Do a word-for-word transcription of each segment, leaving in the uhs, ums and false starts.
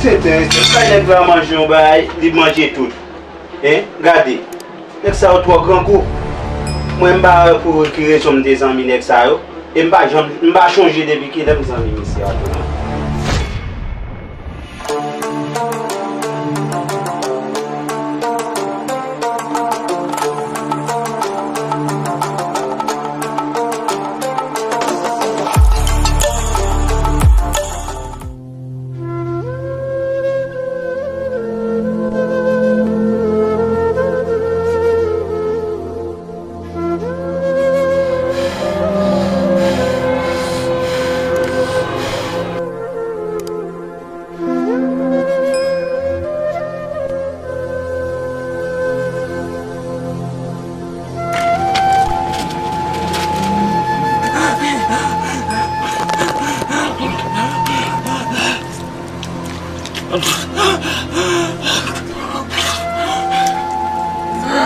Bay nèg la manje yon bagay, li manje tout. Hein? Gade. Nèg sa yo twò grangou. Mwen m pa wè pou ki rezon m te zanmi nèg sa yo. E m pa janm, m pa chonje depi kilè m zanmi misye a tou non.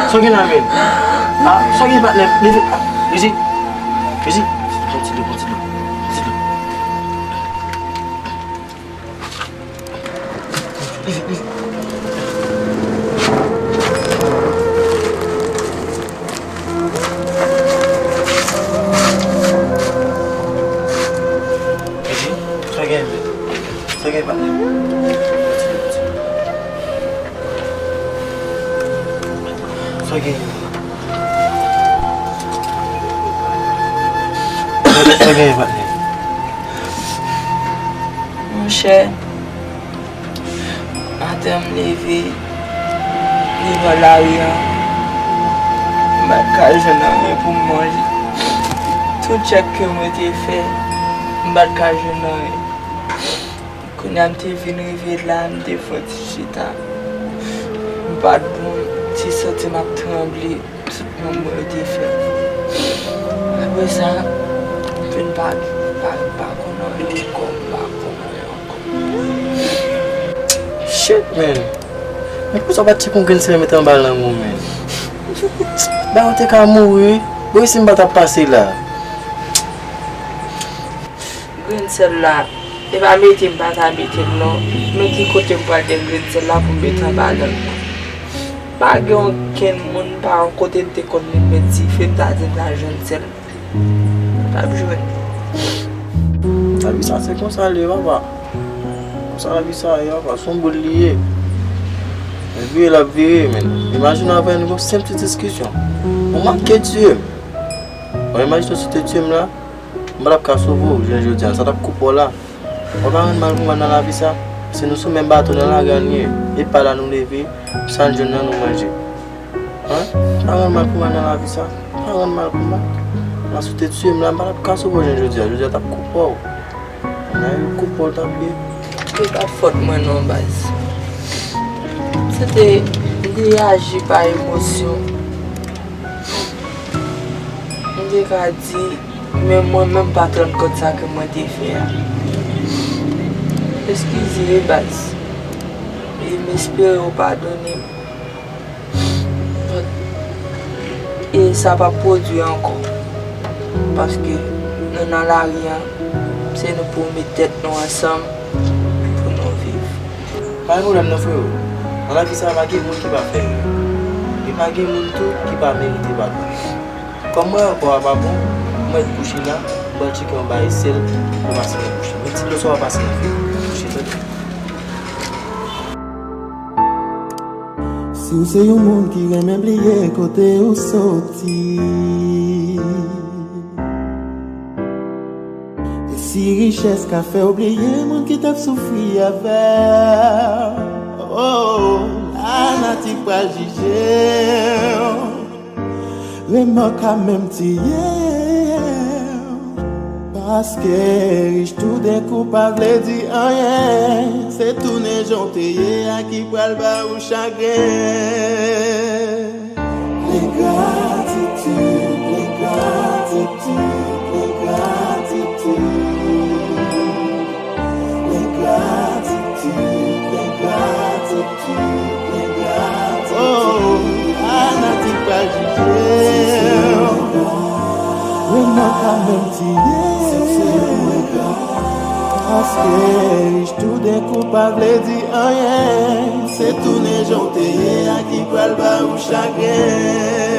Sa w gen la menm? Ah, sa w gen patnè? Leve. Mezi. Mezi. Pran ti dlo, pran ti dlo. Pran ti dlo. Mezi, mezi. Mezi. Sa w gen menm? Sa w gen patnè? Sa w gen? Sa w gen, patnè? Monchè, maten m leve, devan lari a, m pa t ka jwenn anyen pou m manje. Tout jèt ke mwen te fè, m pa t ka jwenn anyen. Kounye a m te vin rive la, m te fè yon ti chita. M pa t bon, m te santi m ap tranble, tout manm mwen yo te fè. Apre sa, m vin pa, pa, pa konn anyen ankò, m pa konn anyen ankò. Shit, man. Men poukisa w pa t tcheke yon grenn sèl mete anba lang ou, man? Ba ou te ka mouri. Bon, e si m pa t ap pase la? Grenn sèl la, e pa mete m pa ta mete l non. Men ki kote m pral jwenn grenn sèl la pou m mete anba lang mwen? Pa gen okenn moun, pa yon kote m te konn met dife, m ta di m ta jwenn sèl. M t ap jwenn. Lavi sa se konsa l ye, papa. Konsa lavi sa ye, papa. Se yon boul li ye. L vire, l ap vire, men. Imajine w avè n gon senp ti diskisyon. Ou manke tiye m. Bon, imajine w si w te tiye m la, m pa t ap ka sove w jounen jodi a, sa t ap koupe w la. Ou pa rann mal pou mal nan lavi sa? Si nou sou menm bato nan lari a nou ye, e pa la nou leve, sa n jwenn nan nou manje. Hein? Pa rann mal pou mal nan lavi sa. Pa rann mal pou mal. La si w te tiye m la, m pa t ap ka sove w jounen jodi a, jodi a t ap koupe w. Nan yon koupe w t ap ye. Se pa t fòt mwen non, baz. Se te, m te reyaji pa emosyon. M te ka di, men mwen menm pa t rann kont sa ke mwen te fè a. Eskize, baz. E m espere w padone m. E sa p ap pwodui ankò. Paske nou nan lari a, se nou pou met tèt nou ansanm pou nou viv. Pa gen pwoblèm non, freo. Nan lavi sa a, pa gen moun ki pa fè erè. E pa gen moun tou ki pa merite padon. Kòm mwen wè kò a pa bon, m mèt kouche la, m pral tcheke yon bagay sèl pou pase nan kouche. Men ti dlo sa w ap pase nan figi m, kouche tande. Si w se yon moun ki renmen bliye kote ou soti, e si richès ka fè w bliye moun ki t ap soufri avè w, oh, lanati pral jije w. Remò ka menm tiye w. Paske rich toudenkou pa vle di anyen. Se tounen jan w te ye a ki pral ba ou chagren. Lengratitid, lengratitid, lengratitid. Lengratitid, lengratitid. Oh, fanatik pral jije w. Remò ka menm tiye w. Paske tou de kou pa vle di anyen, se tounen jan w te ye a ki pral ba ou chagren.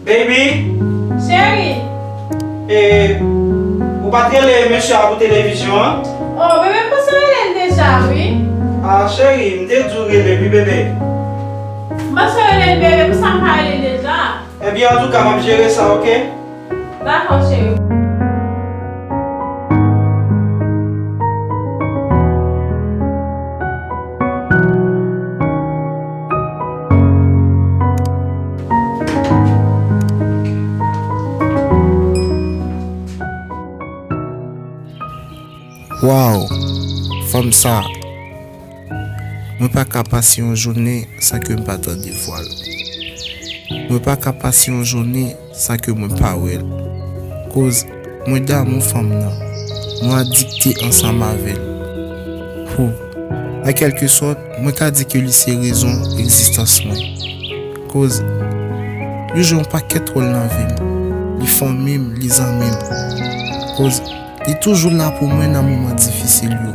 Baby! Cheri! E, ou pa t rele mesye a pou televizyon an? Oh, bebe, m panse w rele l deja, wi. Ah, cheri, m te di w rele l, wi, bebe. M panse w rele l, bebe, pou sa m pa rele l deja? Ebyen, antouka, m ap jere sa, oke? Dakò, cheri. Waw! Fanm sa! Mwen pa ka pase yon jounen san ke m pa tande vwa l. Mwen pa ka pase yon jounen san ke mwen pa wè l. Koz mwen damou fanm nan. Mwen adikte ansanm avè l. Hoo. An kèlkesòt, mwen ka di ke li se rezon egzistans mwen. Koz li jwe yon pakèt wòl nan vi m. Li fanmi m, li zanmi m. Koz li toujou la pou mwen nan moman difisil yo.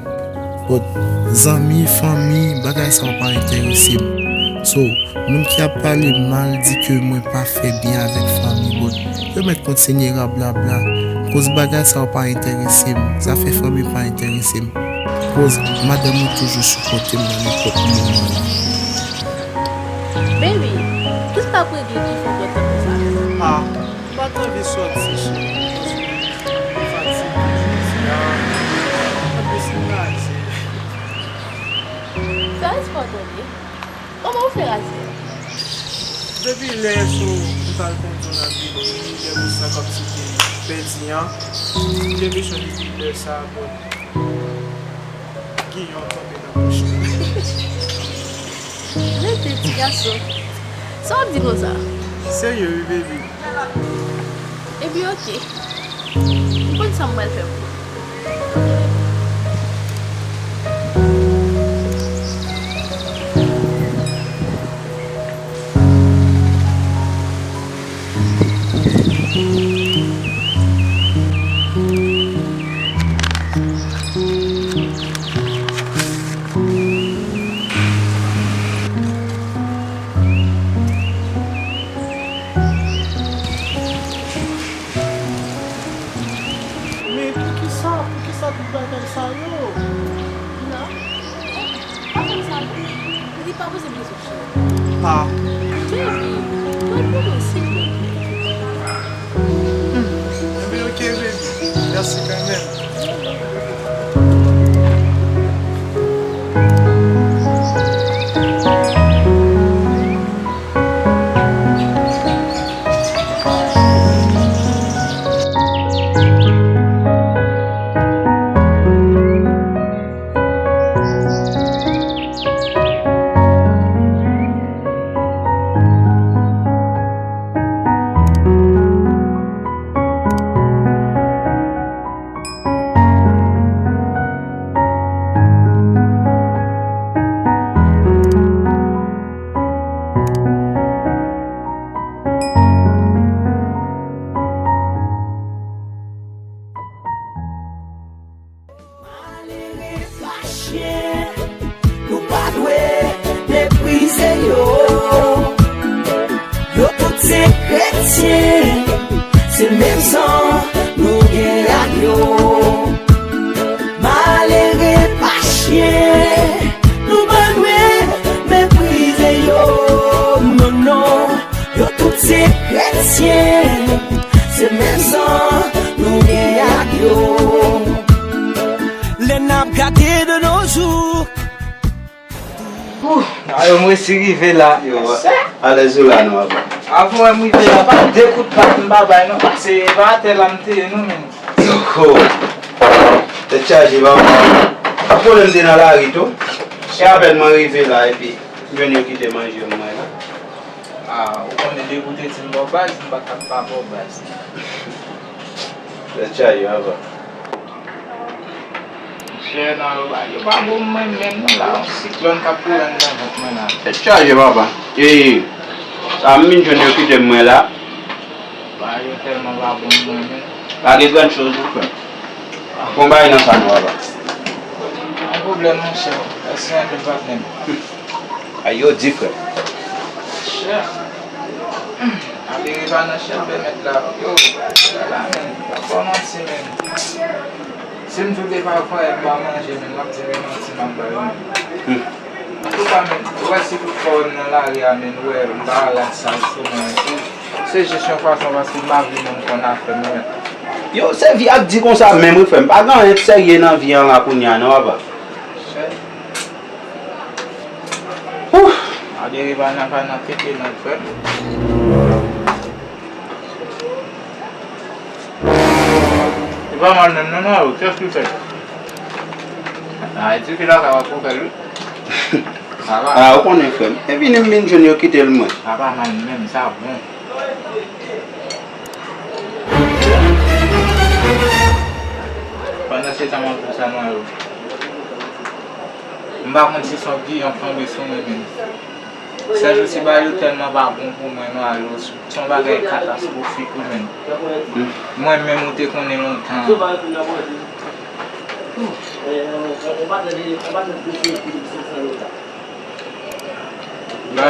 But zanmi, fanmi, bagay sa yo pa enterese m. So, moun ki ap pale mal, di ke mwen pa fè byen avèk fanmi, but yo mèt kontinye rablabla. Koz bagay sa yo pa enterese m. Zafè fanmi pa enterese m. Koz madanm mwen toujou sipòte m nan nenpòt moman. Baby, kisa k ap regle ki fè w pran tan konsa? Ah, m pa t anvi sòti, cheri, paske m fatige jodi a. Anplis, m raze. Fè respè w tande. Kòman w fè raze a? Depi lè so m t al kondwi nan bilding, m te wè sa kòmsi te pèdi an. M te bezwen depi lè sa, bon, giyon tonbe nan pòch mwen. Rete, ti gason. Sa w ap di konsa? Serye wi, baby. Ebyen, oke. M konn sa m pral fè pou ou. Men poukisa, poukisa tout bagay sa yo? Non. Pa fè m sa non. Li pa poze m kesyon, cheri. Ah. Baby, pran l pou mwen, silvouplè. Hmm. Ebyen, oke, baby. Mèsi kanmenm. Malere pa chen, nou pa dwe meprize yo. Yo tout se kretyen, se menm san nou gen ak yo. Malere pa chen, nou pa dwe meprize yo. Non, non, yo tout se kretyen, se menm san nou gen ak yo. Lè n ap gade de nos jours. Ooh, a yo m resi rive la. Yo, alèz ou la non, papa? Avan wè m rive la, pa de kout bat m pa bay non, pase pa atè la m te ye non, men. Yo, tèt chaje, papa. Pa pwoblèm, te nan lari tou. Se apèn mwen rive la, epi M jwenn yo kite manje m mwen la. Ah, ou konnen depi w te di m ba w baz, m pa t ap pa ba w baz. Tèt chaje, papa. Monchè, non, yo pa, yo pa bon mwen menm non la, yon siklòn k ap kouri anndan vant mwen la. Tèt chaje, papa. E, sa m vin jwenn yo kite m mwen la. Bagay yo tèlman pa bon mwen menm. Pa gen grann choz non, frè m. Bon bagay nan sa non, papa. Pa gen pwoblèm, monchè. Mèsi anpil, patnè m. Ay, yo di, frè. Chè. Malere pa nan chè, bèmèt la. Yo, bagay la, menm. Pa fò manti, menm. Si m tou te pa fè m pa manje, menm, m ap di men manti m ap ba yo, menm. Antouka, menm, ou wè si tout fò w nan lari a, menm, ou wè m pa rad sal sou mwen, se, se jis yon fason paske m pa vle moun konn afè m, menm. Yo, se vi ap di konsa menm, wi, frè m. Pa gen anyen k serye nan vi an la kounye a, non, papa. Chè. Ouf! Malere pa nan, pa nan tete non, frè. E pa mal menm non, non, kiyès ki fè l? A, e di ki lakay w ap pou fè l, wi. Sa va. A, ou konnen, frè m. Epi vini m vin jwenn yo kite l mwen. Sa pa mal menm, sa bon. Pandan se tan m ap fè sa, non, yo. M pa konn si se yon giyon k tonbe sou mwen menm. Sèjousi bagay yo tèlman pa bon pou mwen non, Alo, se yon bagay katastwofik wi menm. Mwen menm ou te konnen lontan. Bagay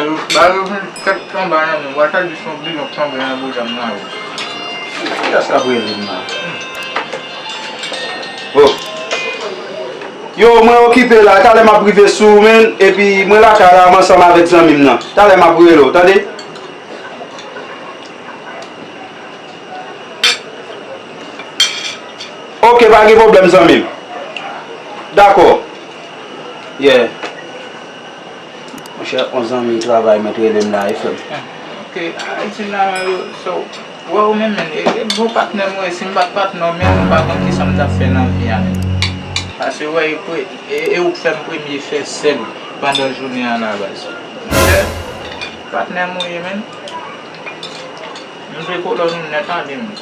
yo, bagay yo vin tèt anba nan men m, w a ta di se yon giyon k tonbe nan bouda m nan wi. Kiyès k ap rele m la? Oh. Yo, mwen okipe la, talè m ap rive sou ou, menn, epi mwen lakay la, m ansanm avèk zanmi m nan. Talè m ap rele w, tande? Oke, pa gen pwoblèm, zanmi m. Dakò. Yeah. Monchè, yon zanmi travay mwen t rele m la, e frè m. Oke, a, di m la, so, wè ou menm, menn, e, e bon patnè m ou ye, si m pa t patnè w, menn, m pa konn kisa m t ap fè nan vi a, menn. Paske, wè, e, e, e ou k fè m premye fè sèl pandan jounen an la, baz. Monchè, patnè m ou ye, menn. M vle kolòn ou nèt ale, menn.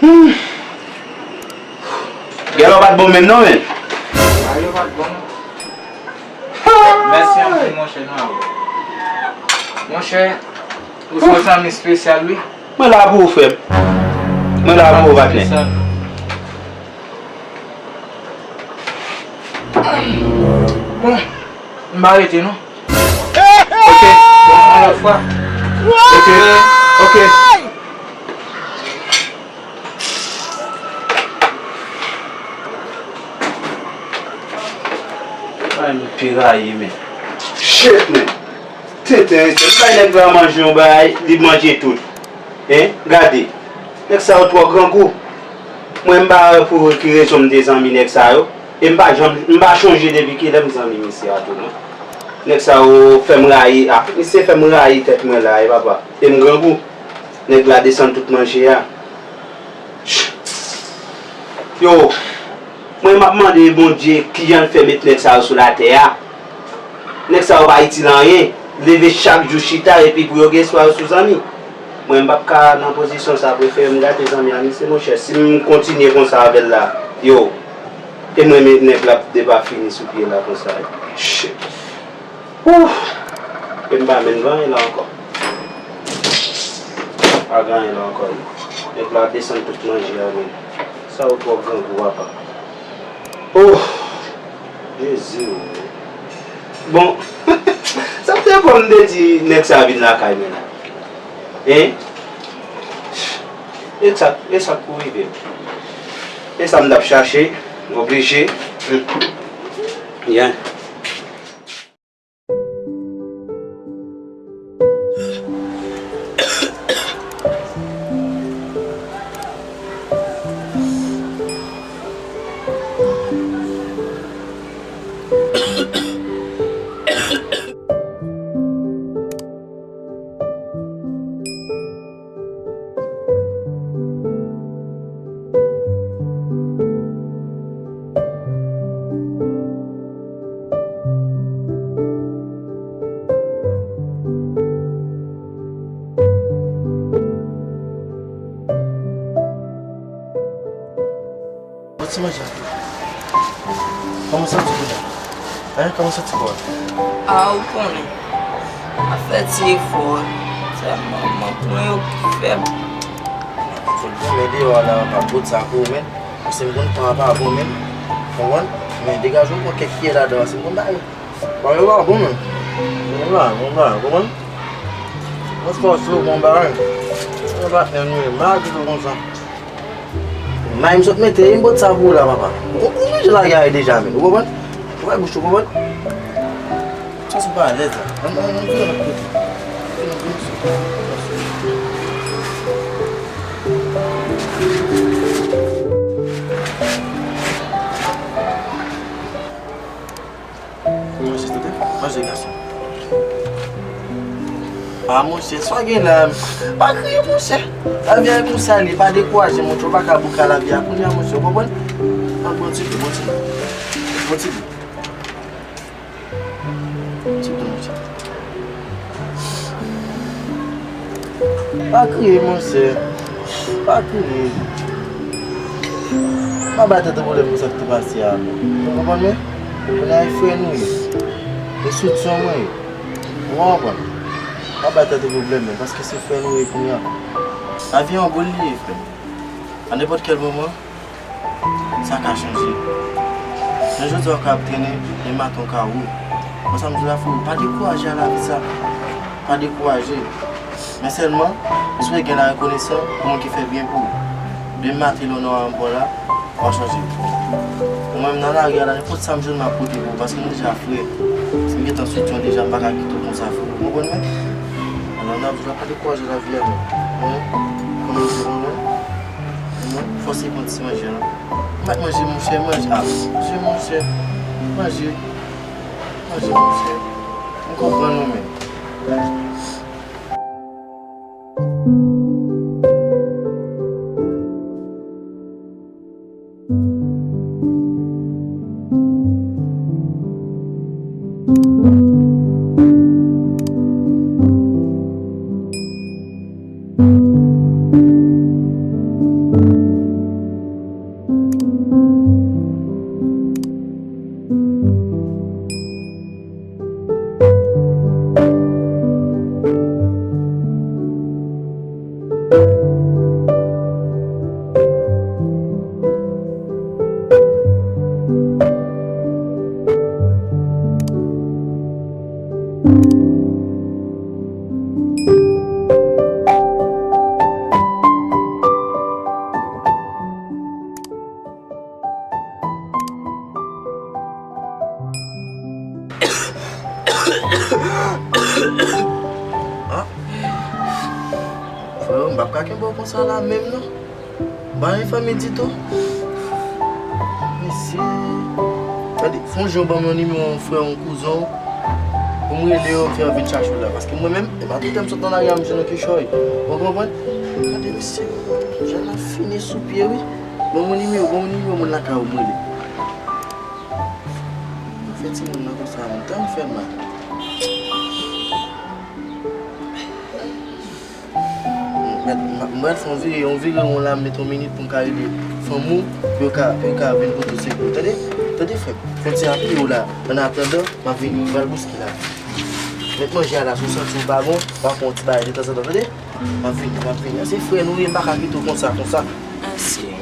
Hmm. Gèlè w pa t bon menm non, menn. Bagay yo pa t bon non. Mèsi anpil, monchè, non. Monchè, ou se yon zanmi espesyal, wi. Mwen la pou ou, frè m. Mwen la pou ou, patnè. Bon, m pa rete, non. Ok, bon, yon lòt fwa. Ok, ok. Ay, m pi rayi, men. Shit, men. Tenten, se bay nèg la manje yon bagay, li manje tout. Hein? Gade. Nèg sa yo twò grangou. Mwen, m pa wè pou ki rezon m te zanmi nèg sa yo. E m pa janm, m pa chonje depi kilè m zanmi misye a tou, non. Nèg sa yo fè m rayi, ah, misye fè m rayi tèt mwen la, e papa. E m grangou. Nèg la desann tout manje a. Yo, mwen m ap mande Bondye kijan l fè met nèg sa yo sou latè a. Nèg sa yo pa itil anyen. Leve chak jou chita epi pou yo gen espwa yo sou zanmi. Mwen m p ap ka nan pozisyon sa, prefere m gate zanmi a misye monchè. Si m kontinye konsa avè l la, yo, e mwen menm nèg la depafini sou pye la konsa. Shit. Ouf! E m pa menm gen anyen la ankò. Pa gen anyen la ankò. Nèg la desann tout manje a menm. Sa yo twò grangou, papa. Oh! Jezi, o. Bon, sa fè fò m te di nèg sa vin lakay mwen la. Hein? E sa, e sa k pou rive m? E sa m t ap chache, m oblije. Hmm. Yeah. Ti manje a. Kòman w santi w la? Hein? Kòman w santi kò a? A, ou konnen. M ap fè ti efò. Sèlman, m pran yo fèb. Sot goumen deyò a la, pa bòt sa pou ou menm. Paske m konn tan an pa bon menm. Konprann? Men degaje w pran kèk kiyè ladan, paske m konn bagay. Bagay yo pa bon menm. Bon bagay, bon bagay, konprann? Mwen fòse w bon bagay. Mwen pa enn wi, m pa kite w konsa. May m sot mete, m pot sa pou w la, papa. Ou, ou manje lagay deja, men. Ou konprann? Ou fè bouch ou, konprann? Sa se pa alèz la. Ann, ann, ann, vin nan kote. Vin nan kote. Manje, tande? Manje, gason. A, monchè, sa w gen la, pa kriye, monchè. Lavi a e konsa li, pa dekouraje, monchè, ou pa ka bouke a lavi a kounye a, monchè, ou konprann? An, bon ti dlo, bon ti dlo. Bon ti dlo. Ti dlo, monchè. Pa kriye, monchè. Pa kriye. Pa bay tèt ou pwoblèm pou sa k te pase a. Ou konprann mwen? Kounye a e frè nou ye. E soutyen mwen ye. Ou konprann? Pa bay tèt ou pwoblèm, men, paske se frè nou ye kounye a. Lavi a yon boul li ye, frè. A nenpòt kèl moman, sa ka chanje. Jan jodi a w ka ap trennen, demen maten w ka wou. Bon, sa m di w la, frè, pa dekouraje a lavi sa. Pa dekouraje. Men sèlman, m swete gen larekonesans pou moun ki fè byen pou ou. Demen maten lè w nan anbò la, w a chanje. Mwen menm nan lari a la, nenpòt sa m jwenn m ap pote pou ou, paske nou deja frè. Si m gentan soutyen w deja, m pa ka kite w konsa, frè. Ou konprann mwen? Alò, n ap jwe, pa dekouraje lavi a, non. Mwen, kòman se bon, non? Mwen, fòse pran ti manje, non. Mwen manje, monchè, manje. A, manje, monchè. Manje. Manje, monchè. M konprann ou, men. Ah. Frè, m p ap ka kenbe w konsa la menm non. M pa gen fanmi ditou. Mesye. Gade, fè yon jan w ban m yon nimewo yon frè, yon kouzen w, pou m rele yo, m fè yo vin chache w la. Paske mwen menm, e pa tout lè m sot nan lari a, m jwenn yon kichòy. Ou konprann? Gade, mesye, jan n ap fini sou pye, wi. Ban m yon nimewo, ban m yon nimewo moun lakay ou m rele. Mwen fè timoun nan konsa, m tann fè mal. Mwen, mwen, mwen fè yon vire, yon vire won la, m mete yon minit pou m ka rele fanmi w, pou yo ka, pou yo ka vin pote w sekou. Tande? Tande, frè m. Fè yon ti apye w la. Annatandan, m ap vini, m pral bouske la. Met manje a la, si w santi w pa bon, w ap pran yon ti bagay detanzantan, tande? M ap vini, m ap vini. Se frè nou ye, m pa ka kite w konsa, konsa. Mèsi.